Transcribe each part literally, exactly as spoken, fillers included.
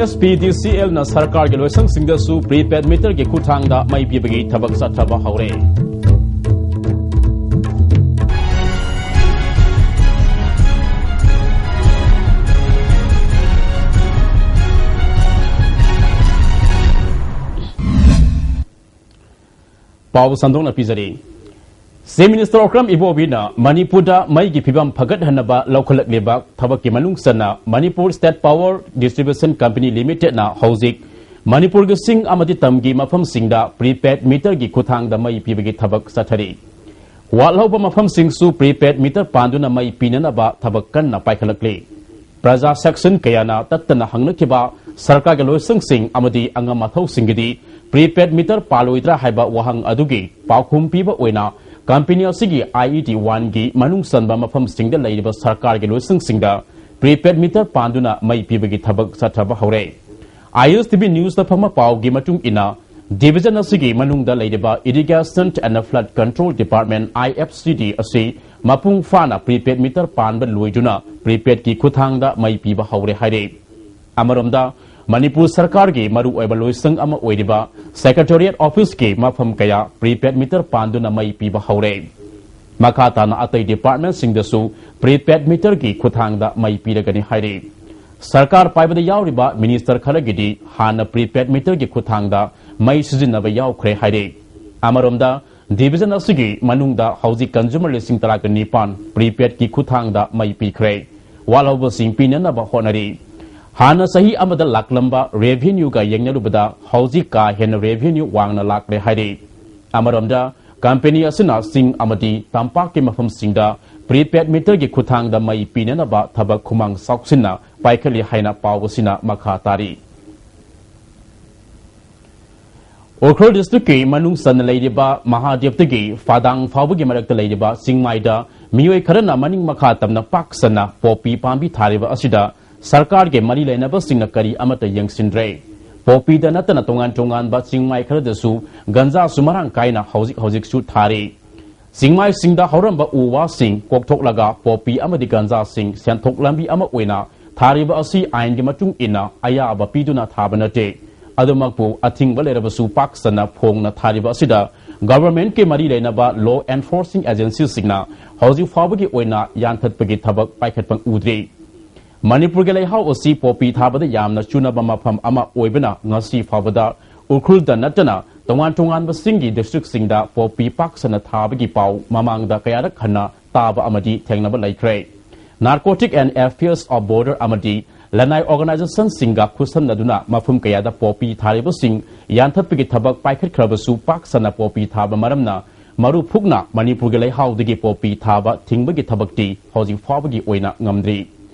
ꯑꯦꯁ P D C ꯑꯦꯜꯅ ꯁꯔꯀꯥꯔꯒꯤ ꯂꯣꯏꯁꯪꯁꯤꯡꯗꯁꯨ prepaid ꯃꯤꯇꯔꯒꯤ ꯈꯨꯠꯊꯥꯡꯗ ꯃꯩ ꯄꯤꯕꯒꯤ ꯊꯕꯛ ꯆꯠꯊꯕ ꯍꯧꯔꯦ꯫ ꯄꯥꯎ ꯁꯟꯗꯣꯛꯅ ꯄꯤꯖꯔꯤ꯫ ꯆꯤꯐ ꯃꯤꯅꯤꯁꯇꯔ ꯑꯣꯀ꯭ꯔꯝ ꯏꯕꯣꯕꯤꯅ ꯃꯅꯤꯄꯨꯔꯗ ꯃꯩꯒꯤ ꯐꯤꯕꯝ ꯐꯒꯠꯍꯟꯅꯕ ꯂꯧꯈꯠꯂꯛꯂꯤꯕ ꯊꯕꯛꯀꯤ ꯃꯅꯨꯡ ꯆꯟꯅ Manipur state power distribution company ꯂꯤꯃꯤꯇꯦꯗꯅ ꯍꯧꯖꯤꯛ ꯃꯅꯤꯄꯨꯔꯒꯤ ꯆꯤꯡ ꯑꯃꯗꯤ ꯇꯝꯒꯤ ꯃꯐꯝꯁꯤꯡꯗ ꯄ꯭ꯔꯤꯄꯦꯗ ꯃꯤꯇꯔꯒꯤ ꯈꯨꯠꯊꯥꯡꯗ ꯃꯩ ꯄꯤꯕꯒꯤ ꯊꯕꯛ ꯆꯠꯊꯔꯤ꯫ ꯋꯥꯠꯍꯧꯕ ꯃꯐꯝꯁꯤꯡꯁꯨ ꯄ꯭ꯔꯤꯄꯦꯗ ꯃꯤꯇꯔ ꯄꯥꯟꯗꯨꯅ ꯃꯩ ꯄꯤꯅꯅꯕ ꯊꯕꯛ ꯀꯟꯅ ꯄꯥꯏꯈꯠꯂꯛꯂꯤ꯫ ꯄ꯭ꯔꯖꯥ ꯁꯦꯛꯁꯟ ꯀꯌꯥꯅ ꯇꯠꯇꯅ ꯍꯪꯅꯈꯤꯕ ꯁꯔꯀꯥꯔꯒꯤ ꯂꯣꯏꯁꯪꯁꯤꯡ ꯑꯃꯗꯤ ꯑꯉꯝ ꯑꯊꯧꯁꯤꯡꯒꯤꯗꯤ ꯄ꯭ꯔꯤꯄꯦꯗ ꯃꯤꯇꯔ ꯄꯥꯜꯂꯣꯏꯗ꯭ꯔꯥ ꯍꯥꯏꯕ ꯋꯥꯍꯪ ꯑꯗꯨꯒꯤ ꯄꯥꯎꯈꯨꯝ ꯄꯤꯕ ꯑꯣꯏꯅ ꯀꯝꯄꯦꯅꯤ ꯑꯁꯤꯒꯤ ꯑꯥꯏ ꯏ ꯗꯤ ꯋꯥꯟꯒꯤ ꯃꯅꯨꯡ ꯆꯟꯕ ꯃꯐꯝꯁꯤꯡꯗ ꯂꯩꯔꯤꯕ ꯁꯔꯀꯥꯔꯒꯤ ꯂꯣꯏꯁꯪꯁꯤꯡꯗ ꯄ꯭ꯔꯤꯄꯦꯗ ꯃꯤꯇꯔ ꯄꯥꯟꯗꯨꯅ ꯃꯩ ꯄꯤꯕꯒꯤ ꯊꯕꯛ ꯆꯠꯊꯕ ꯍꯧꯔꯦ꯫ ꯑꯥꯏ ꯑꯦꯁ ꯇꯤ ꯚꯤ ꯅ꯭ꯌꯨꯁꯇ ꯐꯪꯕ ꯄꯥꯎꯒꯤ ꯃꯇꯨꯡ ꯏꯟꯅ, ꯗꯤꯚꯤꯖꯟ ꯑꯁꯤꯒꯤ ꯃꯅꯨꯡꯗ ꯂꯩꯔꯤꯕ irrigation and flood control department, I F C D, ꯑꯁꯤ ꯃꯄꯨꯡ ꯐꯥꯅ ꯄ꯭ꯔꯤꯄꯦꯗ ꯃꯤꯇꯔ ꯄꯥꯟꯕ ꯂꯣꯏꯗꯨꯅ ꯄ꯭ꯔꯤꯄꯦꯗꯀꯤ ꯈꯨꯠꯊꯥꯡꯗ ꯃꯩ ꯄꯤꯕ ꯍꯧꯔꯦ ꯍꯥꯏꯔꯦ꯫ ꯑꯃꯔꯣꯝꯗ, ꯃꯅꯤꯄꯨꯔ ꯁꯔꯀꯥꯔꯒꯤ ꯃꯔꯨꯑꯣꯏꯕ ꯂꯣꯏꯁꯪ ꯑꯃ ꯑꯣꯏꯔꯤꯕ ꯁꯦꯀ꯭ꯔꯦꯇꯦꯔꯤꯌꯦꯠ ꯑꯣꯐꯤꯁꯀꯤ ꯃꯐꯝ ꯀꯌꯥ ꯄ꯭ꯔꯤꯄꯦꯗ ꯃꯤꯇꯔ ꯄꯥꯟꯗꯨꯅ ꯃꯩ ꯄꯤꯕ ꯍꯧꯔꯦ꯫ ꯃꯈꯥ ꯇꯥꯅ ꯑꯇꯩ ꯗꯤꯄꯥꯔꯠꯃꯦꯟꯁꯤꯡꯗꯁꯨ ꯄ꯭ꯔꯤꯄꯦꯗ ꯃꯤꯇꯔꯒꯤ ꯈꯨꯠꯊꯥꯡꯗ ꯃꯩ ꯄꯤꯔꯒꯅꯤ ꯍꯥꯏꯔꯤ꯫ ꯁꯔꯀꯥꯔ ꯄꯥꯏꯕꯗ ꯌꯥꯎꯔꯤꯕ ꯃꯤꯅꯤꯁꯇꯔ ꯈꯔꯒꯤꯗꯤ ꯍꯥꯟꯅ ꯄ꯭ꯔꯤꯄꯦꯗ ꯃꯤꯇꯔꯒꯤ ꯈꯨꯠꯊꯥꯡꯗ ꯃꯩ ꯁꯤꯖꯤꯟꯅꯕ ꯌꯥꯎꯈ꯭ꯔꯦ ꯍꯥꯏꯔꯤ꯫ ꯑꯃꯔꯣꯝꯗ, ꯗꯤꯚꯤꯖꯟ ꯑꯁꯤꯒꯤ ꯃꯅꯨꯡꯗ ꯍꯧꯖꯤꯛ ꯀꯟꯖꯨꯃꯔ ꯂꯤꯁꯤꯡ ꯇꯔꯥꯒ ꯅꯤꯄꯥꯟ ꯄ꯭ꯔꯤꯄꯦꯗꯀꯤ ꯈꯨꯠꯊꯥꯡꯗ ꯃꯩ ꯄꯤꯈ꯭ꯔꯦ꯫ ꯋꯥꯠꯍꯧꯕꯁꯤꯡ ꯄꯤꯅꯅꯕ ꯍꯣꯠꯅꯔꯤ꯫ ꯍꯥꯟꯅ ꯆꯍꯤ ꯑꯃꯗ ꯂꯥꯛꯂꯝꯕ ꯔꯦꯚꯤꯅ꯭ꯌꯨꯒ ꯌꯦꯡꯅꯔꯨꯕꯗ ꯍꯧꯖꯤꯛ ꯀꯥ ꯍꯦꯟꯅ ꯔꯦꯚꯤꯅ꯭ꯌꯨ ꯋꯥꯡꯅ ꯂꯥꯛꯂꯦ ꯍꯥꯏꯔꯤ꯫ ꯑꯃꯔꯣꯝꯗ, ꯀꯝꯄꯦꯅꯤ ꯑꯁꯤꯅ ꯆꯤꯡ ꯑꯃꯗꯤ ꯇꯝꯄꯥꯛꯀꯤ ꯃꯐꯝꯁꯤꯡꯗ ꯄ꯭ꯔꯤꯄꯦꯗ ꯃꯤꯇꯔꯒꯤ ꯈꯨꯠꯊꯥꯡꯗ ꯃꯩ ꯄꯤꯅꯅꯕ ꯊꯕꯛ ꯈꯨꯃꯥꯡ ꯆꯥꯎꯁꯤꯟꯅ ꯄꯥꯏꯈꯠꯂꯤ ꯍꯥꯏꯅ ꯄꯥꯎ ꯑꯁꯤꯅ ꯃꯈꯥ ꯇꯥꯔꯤ꯫ ꯎꯈ꯭ꯔꯨꯜ ꯗꯤꯁꯇ꯭ꯔꯤꯛꯀꯤ ꯃꯅꯨꯡ ꯆꯟꯅ ꯂꯩꯔꯤꯕ ꯃꯍꯥꯗꯦꯕꯇꯒꯤ ꯐꯥꯗꯥꯡ ꯐꯥꯎꯕꯒꯤ ꯃꯔꯛꯇ ꯂꯩꯔꯤꯕ ꯆꯤꯡꯃꯥꯏꯗ ꯃꯤꯑꯣꯏ ꯈꯔꯅ ꯃꯅꯤꯡ ꯃꯈꯥ ꯇꯝꯅ ꯄꯥꯛ ꯁꯟꯅ ꯄꯣꯄꯤ ꯄꯥꯝꯕꯤ ꯊꯥꯔꯤꯕ ꯑꯁꯤꯗ ꯁꯔꯀꯥꯔꯒꯤ ꯃꯔꯤ ꯂꯩꯅꯕꯁꯤꯡꯅ ꯀꯔꯤ ꯑꯃꯠꯇ ꯌꯦꯡꯁꯤꯟꯗ꯭ꯔꯦ꯫ ꯄꯣꯄꯤꯗ ꯅꯠꯇꯅ ꯇꯣꯉꯥꯟ ꯇꯣꯉꯥꯟꯕ ꯆꯤꯡꯃꯥꯏ ꯈꯔꯗꯁꯨ ꯒꯟꯖꯥꯁꯨ ꯃꯔꯥꯡ ꯀꯥꯏꯅ ꯍꯧꯖꯤꯛ ꯍꯧꯖꯤꯛꯁꯨ ꯊꯥꯔꯤ꯫ ꯆꯤꯡꯃꯥꯏꯁꯤꯡꯗ ꯍꯧꯔꯝꯕ ꯎ ꯋꯥꯁꯤꯡ ꯀꯣꯛꯊꯣꯛꯂꯒ ꯄꯣꯄꯤ ꯑꯃꯗꯤ ꯒꯟꯖꯥꯁꯤꯡ ꯁꯦꯟꯊꯣꯛ ꯂꯝꯕꯤ ꯑꯃ ꯑꯣꯏꯅ ꯊꯥꯔꯤꯕ ꯑꯁꯤ ꯑꯥꯏꯟꯒꯤ ꯃꯇꯨꯡ ꯏꯟꯅ ꯑꯌꯥꯕ ꯄꯤꯗꯨꯅ ꯊꯥꯕ ꯅꯠꯇꯦ꯫ ꯑꯗꯨꯃꯛꯄꯨ ꯑꯊꯤꯡꯕ ꯂꯩꯔꯕꯁꯨ ꯄꯥꯛ ꯁꯟꯅ ꯐꯣꯡꯅ ꯊꯥꯔꯤꯕ ꯑꯁꯤꯗ ꯒꯚꯔꯟꯃꯦꯟꯠꯀꯤ ꯃꯔꯤ ꯂꯩꯅꯕ ꯂꯣ ꯑꯦꯟꯐꯣꯔꯁꯤꯡ ꯑꯦꯖꯦꯟꯁꯤꯁꯤꯡꯅ ꯍꯧꯖꯤꯛ ꯐꯥꯎꯕꯒꯤ ꯑꯣꯏꯅ ꯌꯥꯟꯊꯠꯄꯒꯤ ꯊꯕꯛ ꯄꯥꯏꯈꯠꯄ ꯎꯗ꯭ꯔꯤ꯫ ꯃꯅꯤꯄꯨꯔꯒꯤ ꯂꯩꯍꯥꯎ ꯑꯁꯤ ꯄꯣꯄꯤ ꯊꯥꯕꯗ ꯌꯥꯝꯅ ꯆꯨꯅꯕ ꯃꯐꯝ ꯑꯃ ꯑꯣꯏꯕꯅ ꯉꯁꯤ ꯐꯥꯎꯕꯗ ꯎꯈ꯭ꯔꯨꯜꯗ ꯅꯠꯇꯅ ꯇꯣꯉꯥꯟ ꯇꯣꯉꯥꯟꯕꯁꯤꯡꯒꯤ ꯗꯤꯁꯇ꯭ꯔꯤꯛꯁꯤꯡꯗ ꯄꯣꯄꯤ ꯄꯥꯛ ꯁꯟꯅ ꯊꯥꯕꯒꯤ ꯄꯥꯎ ꯃꯃꯥꯡꯗ ꯀꯌꯥꯔꯛ ꯍꯟꯅ ꯇꯥꯕ ꯑꯃꯗꯤ ꯊꯦꯡꯅꯕ ꯂꯩꯈ꯭ꯔꯦ꯫ Narcotic and Affairs of Border ꯑꯃꯗꯤ ꯂꯅꯥꯏ ꯑꯣꯔꯒꯅꯥꯏꯖꯦꯁꯟꯁꯤꯡꯒ ꯈꯨꯠꯁꯝꯅꯗꯨꯅ ꯃꯐꯝ ꯀꯌꯥꯗ ꯄꯣꯄꯤ ꯊꯥꯔꯤꯕꯁꯤꯡ ꯌꯥꯟꯊꯠꯄꯒꯤ ꯊꯕꯛ ꯄꯥꯏꯈꯠꯈ꯭ꯔꯕꯁꯨ ꯄꯥꯛ ꯁꯟꯅ ꯄꯣꯄꯤ ꯊꯥꯕ ꯃꯔꯝꯅ ꯃꯔꯨ ꯐꯨꯛꯅ ꯃꯅꯤꯄꯨꯔꯒꯤ ꯂꯩꯍꯥꯎꯗꯒꯤ ꯄꯣꯄꯤ ꯊꯥꯕ ꯊꯤꯡꯕꯒꯤ ꯊꯕꯛꯇꯤ ꯍꯧꯖꯤꯛ ꯐꯥꯎꯕꯒꯤ ꯑꯣꯏꯅ ꯉꯝꯗ꯭ꯔꯤ꯫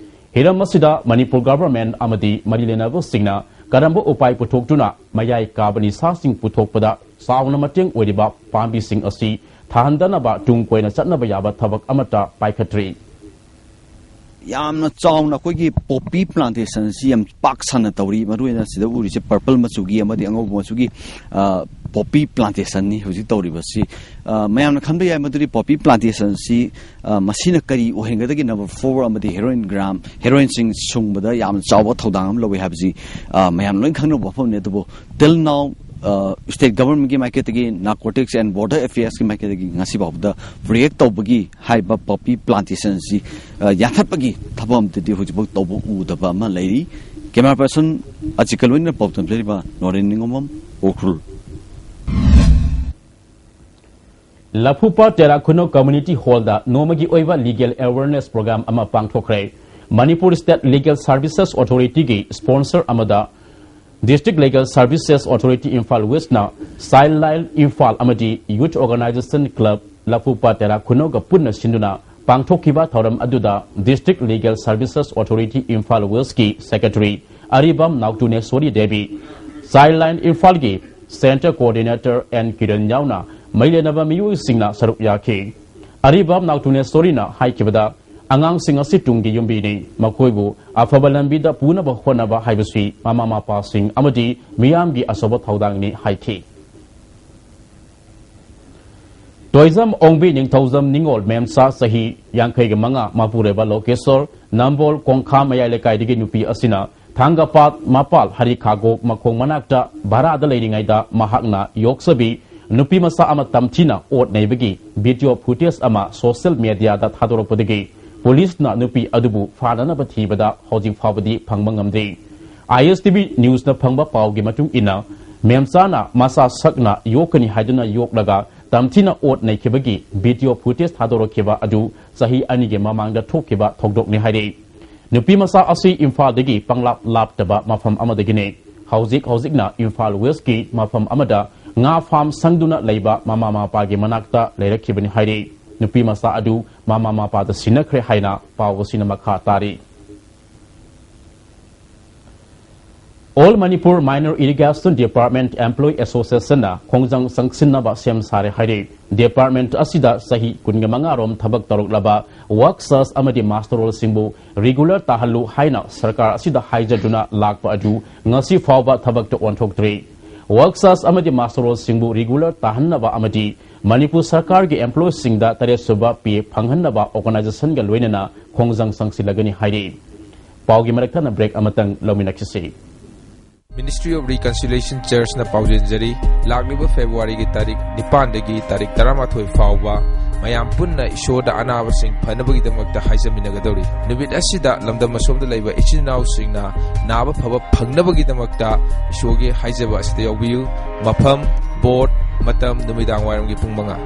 ꯍꯤꯔꯝ ꯑꯁꯤꯗ ꯃꯅꯤꯄꯨꯔ ꯒꯚꯔꯟꯃꯦꯟꯠ ꯑꯃꯗꯤ ꯃꯔꯤ ꯂꯩꯅꯕꯁꯤꯡꯅ ꯀꯔꯝꯕ ꯎꯄꯥꯏ ꯄꯨꯊꯣꯛꯇꯨꯅ ꯃꯌꯥꯏ ꯀꯥꯕ ꯅꯤꯁꯥꯁꯤꯡ ꯄꯨꯊꯣꯛꯄꯗ ꯆꯥꯎꯅ ꯃꯇꯦꯡ ꯑꯣꯏꯔꯤꯕ ꯄꯥꯝꯕꯤꯁꯤꯡ ꯑꯁꯤ ꯊꯥꯍꯟꯗꯅꯕ ꯇꯨꯡ ꯀꯣꯏꯅ ꯆꯠꯅꯕ ꯌꯥꯕ ꯊꯕꯛ ꯑꯃꯠꯇ ꯄꯥꯏꯈꯠꯇ꯭ꯔꯤ꯫ ꯌꯥꯝꯅ ꯆꯥꯎꯅ ꯑꯩꯈꯣꯏꯒꯤ ꯄꯣꯄꯤ ꯄ꯭ꯂꯥꯟꯇꯦꯁꯟꯁꯤ ꯌꯥꯝ ꯄꯥꯛ ꯁꯟꯅ ꯇꯧꯔꯤ꯫ ꯃꯔꯨꯑꯣꯏꯅ ꯁꯤꯗ ꯎꯔꯤꯁꯦ ꯄꯔꯄꯜ ꯃꯆꯨꯒꯤ ꯑꯃꯗꯤ ꯑꯉꯧꯕ ꯃꯆꯨꯒꯤ ꯄꯣꯄꯤ ꯄ꯭ꯂꯥꯟꯇꯦꯁꯟꯅꯤ ꯍꯧꯖꯤꯛ ꯇꯧꯔꯤꯕꯁꯤ꯫ ꯃꯌꯥꯝꯅ ꯈꯟꯕ ꯌꯥꯏ, ꯃꯗꯨꯗꯤ ꯄꯣꯄꯤ ꯄ꯭ꯂꯥꯟꯇꯦꯁꯟꯁꯤ ꯃꯁꯤꯅ ꯀꯔꯤ ꯑꯣꯏꯍꯟꯒꯗꯒꯦ, ꯅꯝꯕꯔ ꯐꯣꯔ ꯑꯃꯗꯤ ꯍꯦꯔꯣꯏꯟ ꯒ꯭ꯔꯥꯝ ꯍꯦꯔꯣꯏꯟꯁꯤꯡ ꯁꯨꯡꯕꯗ ꯌꯥꯝꯅ ꯆꯥꯎꯕ ꯊꯧꯗꯥꯡ ꯑꯃ ꯂꯧꯏ ꯍꯥꯏꯕꯁꯤ ꯃꯌꯥꯝ ꯂꯣꯏ ꯈꯪꯅꯕ ꯋꯥꯐꯝꯅꯤ꯫ ꯑꯗꯨꯕꯨ till now state governmentꯀꯤ ꯃꯥꯏꯀꯩꯗꯒꯤ, Narcotics and Border Affairsꯀꯤ ꯃꯥꯏꯀꯩꯗꯒꯤ ꯉꯁꯤ ꯐꯥꯎꯕꯗ ꯔꯤꯌꯦꯛ ꯇꯧꯕꯒꯤ ꯍꯥꯏꯔꯤꯕ ꯄꯣꯄꯤ ꯄ꯭ꯂꯥꯟꯇꯦꯁꯟꯁꯤ ꯌꯥꯟꯊꯠꯄꯒꯤ ꯊꯕꯛ ꯑꯃꯠꯇꯗꯤ ꯍꯧꯖꯤꯛꯐꯥꯎ ꯇꯧꯕ ꯎꯗꯕ ꯑꯃ ꯂꯩꯔꯤ꯫ Camera person ꯑꯖꯤꯠꯀ ꯂꯣꯏꯅꯅ ꯄꯥꯎ ꯇꯝꯖꯔꯤꯕ ꯅꯣꯔꯦꯟ ꯅꯤꯉꯣꯝꯕꯝ, ꯎꯈ꯭ꯔꯨꯜ꯫ ꯂꯐꯨꯄꯥꯠ ꯇꯦꯔꯥ ꯈꯨꯅꯧ ꯀꯝꯃ꯭ꯌꯨꯅꯤꯇꯤ ꯍꯣꯜꯗ ꯅꯣꯡꯃꯒꯤ ꯑꯣꯏꯕ ꯂꯤꯒꯦꯜ ꯑꯦꯋꯦꯔꯅꯦꯁ ꯄ꯭ꯔꯣꯒ꯭ꯔꯥꯝ ꯑꯃ ꯄꯥꯡꯊꯣꯛꯈ꯭ꯔꯦ꯫ ꯃꯅꯤꯄꯨꯔ ꯁ꯭ꯇꯦꯠ ꯂꯤꯒꯦꯜ ꯁꯔꯚꯤꯁꯦꯁ ꯑꯣꯊꯣꯔꯤꯇꯤꯒꯤ ꯁ꯭ꯄꯣꯟꯁꯔ ꯑꯃꯗ District Legal Services Authority Imphal Westꯅ Child Line Imphal ꯑꯃꯗꯤ Youth Organization Club ꯂꯐꯨꯄꯥꯠ ꯇꯦꯔꯥ ꯈꯨꯅꯧꯒ ꯄꯨꯟꯅ ꯁꯤꯟꯗꯨꯅ ꯄꯥꯡꯊꯣꯛꯈꯤꯕ ꯊꯧꯔꯝ ꯑꯗꯨꯗ District Legal Services Authority Imphal Westꯀꯤ Secretary Aribam Naotuneshori Devi, Child Line Imphalꯒꯤ Centre Coordinator ꯑꯦꯟ ꯀꯤꯔꯟ ꯌꯥꯎꯅ ꯃꯔꯤ ꯂꯩꯅꯕ ꯃꯤꯑꯣꯏꯁꯤꯡꯅ ꯁꯔꯨꯛ ꯌꯥꯈꯤ꯫ ꯑꯔꯤꯕꯝ ꯅꯥꯎꯇꯨꯅꯦꯁꯣꯔꯤꯅ ꯍꯥꯏꯈꯤꯕꯗ, ꯑꯉꯥꯡꯁꯤꯡ ꯑꯁꯤ ꯇꯨꯡꯒꯤ ꯌꯨꯝꯕꯤꯅꯤ, ꯃꯈꯣꯏꯕꯨ ꯑꯐꯕ ꯂꯝꯕꯤꯗ ꯄꯨꯅꯕ ꯍꯣꯠꯅꯕ ꯍꯥꯏꯕꯁꯤ ꯃꯃꯥ ꯃꯄꯥꯁꯤꯡ ꯑꯃꯗꯤ ꯃꯤꯌꯥꯝꯒꯤ ꯑꯆꯧꯕ ꯊꯧꯗꯥꯡꯅꯤ ꯍꯥꯏꯈꯤ꯫ ꯂꯣꯏꯖꯝ ꯑꯣꯡꯕꯤ ꯅꯤꯡꯊꯧꯖꯝ ꯅꯤꯉꯣꯜ ꯃꯦꯝꯆꯥ ꯆꯍꯤ ꯌꯥꯡꯈꯩꯒ ꯃꯉꯥ ꯃꯄꯨꯔꯣꯏꯕ ꯂꯣꯀꯦꯁꯣꯔ ꯅꯝꯕꯣꯜ ꯀꯣꯡꯈꯥ ꯃꯌꯥꯏ ꯂꯩꯀꯥꯏꯗꯒꯤ ꯅꯨꯄꯤ ꯑꯁꯤꯅ ꯊꯥꯡꯒꯄꯥꯠ ꯃꯄꯥꯜ ꯍꯔꯤꯈꯥꯒꯣꯛ ꯃꯈꯣꯡ ꯃꯅꯥꯛꯇ ꯚꯔꯥꯗ ꯂꯩꯔꯤꯉꯩꯗ ꯃꯍꯥꯛꯅ ꯌꯣꯛꯆꯕꯤ ꯅꯨꯄꯤ ꯃꯆꯥ ꯑꯃ ꯇꯝꯊꯤꯅ ꯑꯣꯠ ꯅꯩꯕꯒꯤ ꯚꯤꯗꯤꯑꯣ ꯐꯨꯇꯦꯖ ꯑꯃ ꯁꯣꯁꯤꯌꯦꯜ ꯃꯦꯗꯤꯌꯥꯗ ꯊꯥꯗꯣꯔꯛꯄꯗꯒꯤ ꯄꯨꯂꯤꯁꯅ ꯅꯨꯄꯤ ꯑꯗꯨꯕꯨ ꯐꯥꯅꯅꯕ ꯊꯤꯕꯗ ꯍꯧꯖꯤꯛ ꯐꯥꯎꯕꯗꯤ ꯐꯪꯕ ꯉꯝꯗ꯭ꯔꯤ꯫ ꯑꯥꯏ ꯑꯦꯁ ꯇꯤ ꯚꯤ ꯅ꯭ꯌꯨꯁꯅ ꯐꯪꯕ ꯄꯥꯎꯒꯤ ꯃꯇꯨꯡ ꯏꯟꯅ, ꯃꯦꯝꯆꯥꯅ ꯃꯆꯥ ꯁꯛꯅ ꯌꯣꯛꯀꯅꯤ ꯍꯥꯏꯗꯨꯅ ꯌꯣꯛꯂꯒ ꯇꯝꯊꯤꯅ ꯑꯣꯠ ꯅꯩꯈꯤꯕꯒꯤ ꯚꯤꯗꯤꯑꯣ ꯐꯨꯇꯦꯖ ꯊꯥꯗꯣꯔꯛꯈꯤꯕ ꯑꯗꯨ ꯆꯍꯤ ꯑꯅꯤꯒꯤ ꯃꯃꯥꯡꯗ ꯊꯣꯛꯈꯤꯕ ꯊꯧꯗꯣꯛꯅꯤ ꯍꯥꯏꯔꯤ꯫ ꯅꯨꯄꯤ ꯃꯆꯥ ꯑꯁꯤ ꯏꯝꯐꯥꯜꯗꯒꯤ ꯄꯪꯂꯥꯞ ꯂꯥꯞꯇꯕ ꯃꯐꯝ ꯑꯃꯗꯒꯤꯅꯤ꯫ ꯍꯧꯖꯤꯛ ꯍꯧꯖꯤꯛꯅ ꯏꯝꯐꯥꯜ ꯋꯦꯁꯀꯤ ꯃꯐꯝ ꯑꯃꯗ ꯉꯥ ꯐꯥꯝ ꯁꯪꯗꯨꯅ ꯂꯩꯕ ꯃꯃꯥ ꯃꯄꯥꯒꯤ ꯃꯅꯥꯛꯇ ꯂꯩꯔꯛꯈꯤꯕꯅꯤ ꯍꯥꯏꯔꯤ꯫ ꯅꯨꯄꯤ ꯃꯆꯥ ꯑꯗꯨ ꯃꯃꯥ ꯃꯄꯥꯗ ꯁꯤꯟꯅꯈ꯭ꯔꯦ ꯍꯥꯏꯅ ꯄꯥꯎ ꯑꯁꯤꯅ ꯃꯈꯥ ꯇꯥꯔꯤ꯫ All Manipur Minor Irrigation Department Employee Associationꯅ ꯈꯣꯡꯖꯪ ꯆꯪꯁꯤꯟꯅꯕ ꯁꯦꯝ ꯁꯥꯔꯦ ꯍꯥꯏꯔꯤ꯫ ꯗꯤꯄꯥꯔꯠꯃꯦꯟꯠ ꯑꯁꯤꯗ ꯆꯍꯤ ꯀꯨꯟꯒ ꯃꯉꯥ ꯔꯣꯝ ꯊꯕꯛ ꯇꯧꯔꯛꯂꯕ ꯋꯥꯔꯀꯔꯁ ꯑꯃꯗꯤ ꯃꯥꯁꯇꯔ ꯔꯣꯜꯁꯤꯡꯕꯨ ꯔꯤꯒꯨꯂꯔ ꯇꯥꯍꯜꯂꯨ ꯍꯥꯏꯅ ꯁꯔꯀꯥꯔ ꯑꯁꯤꯗ ꯍꯥꯏꯖꯗꯨꯅ ꯂꯥꯛꯄ ꯑꯗꯨ ꯉꯁꯤ ꯐꯥꯎꯕ ꯊꯕꯛꯇ ꯑꯣꯟꯊꯣꯛꯇ꯭ꯔꯤ꯫ ꯋꯥꯔꯀꯔꯁ ꯑꯃꯗꯤ ꯃꯥꯁꯇꯔ ꯔꯣꯜꯁꯤꯡꯕꯨ ꯔꯤꯒꯨꯂꯔ ꯇꯥꯍꯟꯅꯕ ꯑꯃꯗꯤ ꯃꯅꯤꯄꯨꯔ ꯁꯔꯀꯥꯔꯒꯤ ꯑꯦꯝꯄ꯭ꯂꯣꯌꯤꯁꯤꯡꯗ ꯇꯔꯦꯠ ꯁꯨꯕ ꯄꯦ ꯐꯪꯍꯟꯅꯕ ꯑꯣꯔꯒꯅꯥꯏꯖꯦꯁꯟꯒ ꯂꯣꯏꯅꯅ ꯈꯣꯡꯖꯪ ꯆꯪꯁꯤꯜꯂꯒꯅꯤ ꯍꯥꯏꯔꯤ꯫ ꯄꯥꯎꯒꯤ ꯃꯔꯛ ꯊꯠꯅ ꯕ꯭ꯔꯦꯛ ꯑꯃꯇꯪ ꯂꯧꯃꯤꯟꯅꯈꯤꯁꯤ꯫ Ministry of Reconciliation Churchꯅ ꯄꯥꯎꯖꯦꯟꯖꯔꯤ, ꯂꯥꯛꯂꯤꯕ ꯐꯦꯕ꯭ꯔꯨꯋꯥꯔꯤꯒꯤ ꯇꯥꯔꯤꯛ ꯅꯤꯄꯥꯟꯗꯒꯤ ꯇꯥꯔꯤꯛ ꯇꯔꯥꯃꯥꯊꯣꯏ ꯐꯥꯎꯕ ꯃꯌꯥꯝ ꯄꯨꯟꯅ ꯏꯁꯣꯔꯗ ꯑꯅꯥꯕꯁꯤꯡ ꯐꯅꯕꯒꯤꯗꯃꯛꯇ ꯍꯥꯏꯖꯃꯤꯟꯅꯒꯗꯧꯔꯤ꯫ ꯅꯨꯃꯤꯠ ꯑꯁꯤꯗ ꯂꯝꯗꯝ ꯑꯁꯣꯝꯗ ꯂꯩꯕ ꯏꯆꯤꯟ ꯏꯅꯥꯎꯁꯤꯡꯅ ꯅꯥꯕ ꯐꯕ ꯐꯪꯅꯕꯒꯤꯗꯃꯛꯇ ꯏꯁꯣꯔꯒꯤ ꯍꯥꯏꯖꯕ ꯑꯁꯤꯗ ꯌꯥꯎꯕꯤꯌꯨ꯫ ꯃꯐꯝ, ꯕꯣꯔꯗ, ꯃꯇꯝ, ꯅꯨꯃꯤꯗꯥꯡ ꯋꯥꯏꯔꯝꯒꯤ ꯄꯨꯡ ꯃꯉꯥ꯫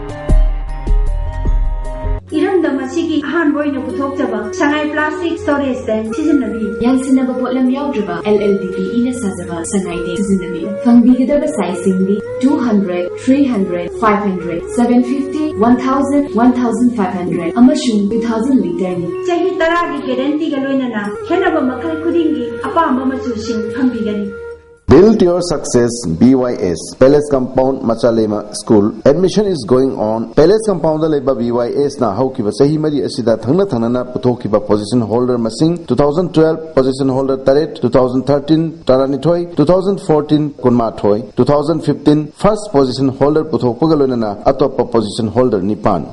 ꯏꯔꯝꯗꯝ ꯑꯁꯤꯒꯤ ꯑꯍꯥꯟꯕ ꯑꯣꯏꯅ ꯄꯨꯊꯣꯛꯆꯕ ꯁꯉꯥꯏ ꯄ꯭ꯂꯥꯁꯇꯤꯛ ꯁ꯭ꯇꯣꯔꯦꯖ ꯇꯦꯡ ꯁꯤꯖꯤꯟꯅꯕꯤꯌꯨ꯫ ꯌꯥꯟꯁꯤꯟꯅꯕ ꯄꯣꯠꯂꯝ ꯌꯥꯎꯗ꯭ꯔꯕ L L D P ꯏꯅ ꯁꯥꯖꯕ ꯁꯉꯥꯏ ꯇꯦꯡ ꯁꯤꯖꯤꯟꯅꯕꯤꯌꯨ꯫ ꯐꯪꯕꯤꯒꯗꯕ ꯁꯥꯏꯖꯁꯤꯡꯗꯤ two hundred, three hundred, five hundred, seven fifty, one thousand, one thousand five hundred ꯑꯃꯁꯨꯡ two thousand ꯂꯤꯇꯔꯅꯤ꯫ ꯆꯍꯤ ꯇꯔꯥꯒꯤ ꯒꯦꯔꯦꯟꯇꯤꯒ ꯂꯣꯏꯅꯅ ꯈꯦꯠꯅꯕ ꯃꯈꯜ ꯈꯨꯗꯤꯡꯒꯤ ꯑꯄꯥꯝꯕ ꯃꯆꯨꯁꯤꯡ ꯐꯪꯕꯤꯒꯅꯤ꯫ Built Your success, B Y S, Palace Compound, Machalema School. Admission is going on. Palace Compound ꯗ ꯂꯩꯕ B Y S ꯅ ꯍꯧꯈꯤꯕ ꯆꯍꯤ ꯃꯔꯤ ꯑꯁꯤꯗ ꯊꯪꯅ ꯊꯪꯅꯅ ꯄꯨꯊꯣꯛꯈꯤꯕ position holder ꯃꯁꯤꯡ, two thousand twelve position holder ꯇꯔꯦꯠ, two thousand thirteen ꯇꯔꯥꯅꯤꯊꯣꯏ, two thousand fourteen ꯀꯨꯟꯃꯥꯊꯣꯏ, two thousand fifteen first position holder ꯄꯨꯊꯣꯛꯄꯒ ꯂꯣꯏꯅꯅ ꯑꯇꯣꯞꯄ position holder ꯅꯤꯄꯥꯟ꯫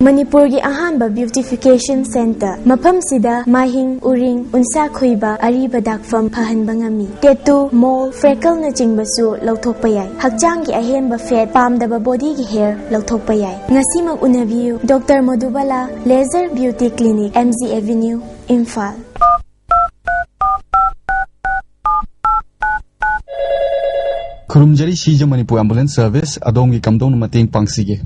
ꯃꯅꯤꯄꯨꯔꯒꯤ ꯑꯍꯥꯟꯕ beautification centre꯫ ꯃꯐꯝꯁꯤꯗ ꯃꯥꯏꯍꯤꯡ, ꯎꯔꯤꯡ, ꯎꯟꯁꯥ ꯈꯨꯏꯕ, ꯑꯔꯤꯕ ꯗꯥꯛꯐꯝ ꯐꯍꯟꯕ ꯉꯝꯃꯤ꯫ Tattoo, mole, freckle ꯅꯆꯤꯡꯕꯁꯨ ꯂꯧꯊꯣꯛꯄ ꯌꯥꯏ꯫ ꯍꯛꯆꯥꯡꯒꯤ ꯑꯍꯦꯟꯕ fat, ꯄꯥꯝꯗꯕ body ꯒꯤ hair ꯂꯧꯊꯣꯛꯄ ꯌꯥꯏ꯫ ꯉꯁꯤꯃꯛ ꯎꯅꯕꯤꯌꯨ, Doctor ꯃꯣꯗꯨꯕꯥꯂꯥ, Laser Beauty Clinic, M G Avenue, Imphal. ꯈꯨꯔꯨꯝꯖꯔꯤ, ꯁꯤꯖ ꯃꯅꯤꯄꯨꯔ Ambulance Service, ꯑꯗꯣꯝꯒꯤ ꯀꯝꯗꯧꯅ ꯃꯇꯦꯡ ꯄꯥꯡꯁꯤꯒꯦ?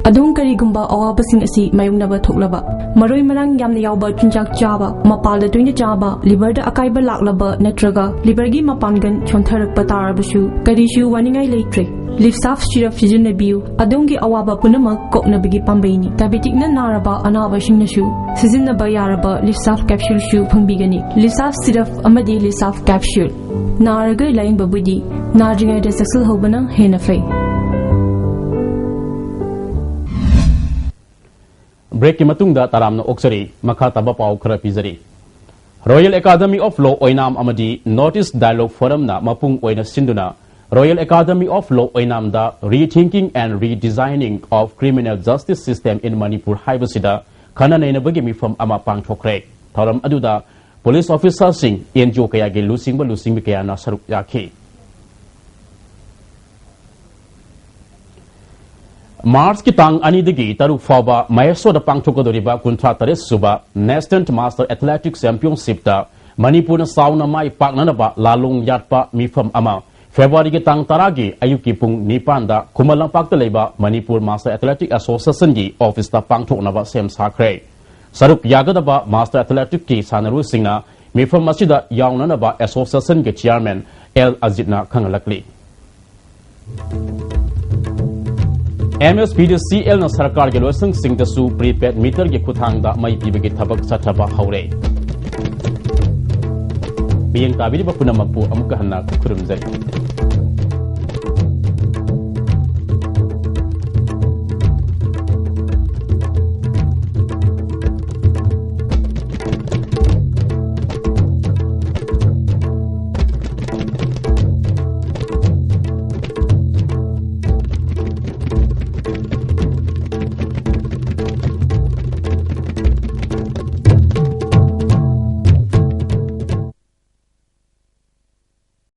ꯑꯗꯣꯝ ꯀꯔꯤꯒꯨꯝꯕ ꯑꯋꯥꯕꯁꯤꯡ ꯑꯁꯤ ꯃꯥꯌꯣꯛꯅꯕ ꯊꯣꯛꯂꯕ, ꯃꯔꯣꯏ ꯃꯔꯥꯡ ꯌꯥꯝꯅ ꯌꯥꯎꯕ ꯆꯤꯟꯖꯥꯛ ꯆꯥꯕ, ꯃꯄꯥꯜꯗ ꯇꯣꯏꯅ ꯆꯥꯕ, liver ꯗ ꯑꯀꯥꯏꯕ ꯂꯥꯛꯂꯕ ꯅꯠꯇ꯭ꯔꯒ liver ꯒꯤ ꯃꯄꯥꯡꯒꯜ ꯁꯣꯟꯊꯔꯛꯄ ꯇꯥꯔꯕꯁꯨ, ꯀꯔꯤꯁꯨ ꯋꯥꯅꯤꯡꯉꯥꯏ ꯂꯩꯇ꯭ꯔꯦ꯫ Lifsaf syrup ꯁꯤꯖꯤꯟꯅꯕꯤꯌꯨ꯫ ꯑꯗꯣꯝꯒꯤ ꯑꯋꯥꯕ ꯄꯨꯝꯅꯃꯛ ꯀꯣꯛꯅꯕꯒꯤ ꯄꯥꯝꯕꯩꯅꯤ꯫ Diabetic ꯅ ꯅꯥꯔꯕ ꯑꯅꯥꯕꯁꯤꯡꯅꯁꯨ ꯁꯤꯖꯤꯟꯅꯕ ꯌꯥꯔꯕ Lifsaf capsule ꯁꯨ ꯐꯪꯕꯤꯒꯅꯤ꯫ Lifsaf syrup ꯑꯃꯗꯤ Lifsaf capsule꯫ ꯅꯥꯔꯒ ꯂꯥꯌꯦꯡꯕꯕꯨꯗꯤ ꯅꯥꯗ꯭ꯔꯤꯉꯩꯗ ꯆꯦꯛꯁꯤꯜꯍꯧꯕꯅ ꯍꯦꯟꯅ ꯐꯩ꯫ Break ꯀꯤ ꯃꯇꯨꯡꯗ ꯇꯔꯥꯝꯅ ꯑꯣꯛꯆꯔꯤ꯫ ꯃꯈꯥ ꯇꯥꯕ ꯄꯥꯎ ꯈꯔ ꯄꯤꯖꯔꯤ꯫ Royal Academy of Law ꯑꯣꯏꯅꯥꯝ ꯑꯃꯗꯤ North East Dialogue Forum ꯅ ꯃꯄꯨꯡ ꯑꯣꯏꯅ ꯁꯤꯟꯗꯨꯅ Royal Academy of Law ꯑꯣꯏꯅꯥꯝꯗ Rethinking and Redesigning of Criminal Justice System in Manipur ꯍꯥꯏꯕꯁꯤꯗ ꯈꯟꯅ ꯅꯩꯅꯕꯒꯤ ꯃꯤꯐꯝ ꯑꯃ ꯄꯥꯡꯊꯣꯛꯈ꯭ꯔꯦ꯫ ꯊꯧꯔꯝ ꯑꯗꯨꯗ police officer ꯁꯤꯡ, N G O ꯀꯌꯥꯒꯤ ꯂꯨꯆꯤꯡꯕ ꯂꯨꯆꯤꯡꯕꯤ ꯀꯌꯥꯅ ꯁꯔꯨꯛ ꯌꯥꯈꯤ꯫ March ꯀꯤ ꯇꯥꯡ ꯑꯅꯤꯗꯒꯤ ꯇꯔꯨꯛ ꯐꯥꯎꯕ ꯃꯍꯦꯁꯣꯔꯗ ꯄꯥꯡꯊꯣꯛꯀꯗꯧꯔꯤꯕ ꯀꯨꯟꯊ꯭ꯔꯥ ꯇꯔꯦꯠ ꯁꯨꯕ National Master Athletic Championship ꯇ ꯃꯅꯤꯄꯨꯔꯅ ꯆꯥꯎꯅ ꯃꯥꯏ ꯄꯥꯛꯅꯅꯕ ꯂꯥꯂꯣꯡ ꯌꯥꯠꯄ ꯃꯤꯐꯝ ꯑꯃ February ꯒꯤ ꯇꯥꯡ ꯇꯔꯥꯒꯤ ꯑꯌꯨꯛꯀꯤ ꯄꯨꯡ ꯅꯤꯄꯥꯟꯗ ꯈꯨꯃꯟ ꯂꯝꯄꯥꯛꯇ ꯂꯩꯕ Manipur Master Athletic Association ꯒꯤ office ꯇ ꯄꯥꯡꯊꯣꯛꯅꯕ ꯁꯦꯝ ꯁꯥꯈ꯭ꯔꯦ꯫ ꯁꯔꯨꯛ ꯌꯥꯒꯗꯕ Master Athletic ꯀꯤ ꯁꯥꯟꯅꯔꯣꯏꯁꯤꯡꯅ ꯃꯤꯐꯝ ꯑꯁꯤꯗ ꯌꯥꯎꯅꯅꯕ association ꯒꯤ chairman L ꯑꯖꯤꯠꯅ ꯈꯪꯍꯜꯂꯛꯂꯤ꯫ M S P D C ꯑꯦꯜꯅ ꯁꯔꯀꯥꯔꯒꯤ ꯂꯣꯏꯁꯪꯁꯤꯡꯗꯁꯨ ꯄ꯭ꯔꯤꯄꯦꯗ ꯃꯤꯇꯔꯒꯤ ꯈꯨꯠꯊꯥꯡꯗ ꯃꯩ ꯄꯤꯕꯒꯤ ꯊꯕꯛ ꯆꯠꯊꯕ ꯍꯧꯔꯦ꯫ ꯃꯤꯠꯌꯦꯡ ꯇꯥꯕꯤꯔꯤꯕ ꯄꯨꯝꯅꯃꯛꯄꯨ ꯑꯃꯨꯛꯀ ꯍꯟꯅ ꯈꯨꯔꯨꯝꯖꯔꯤ꯫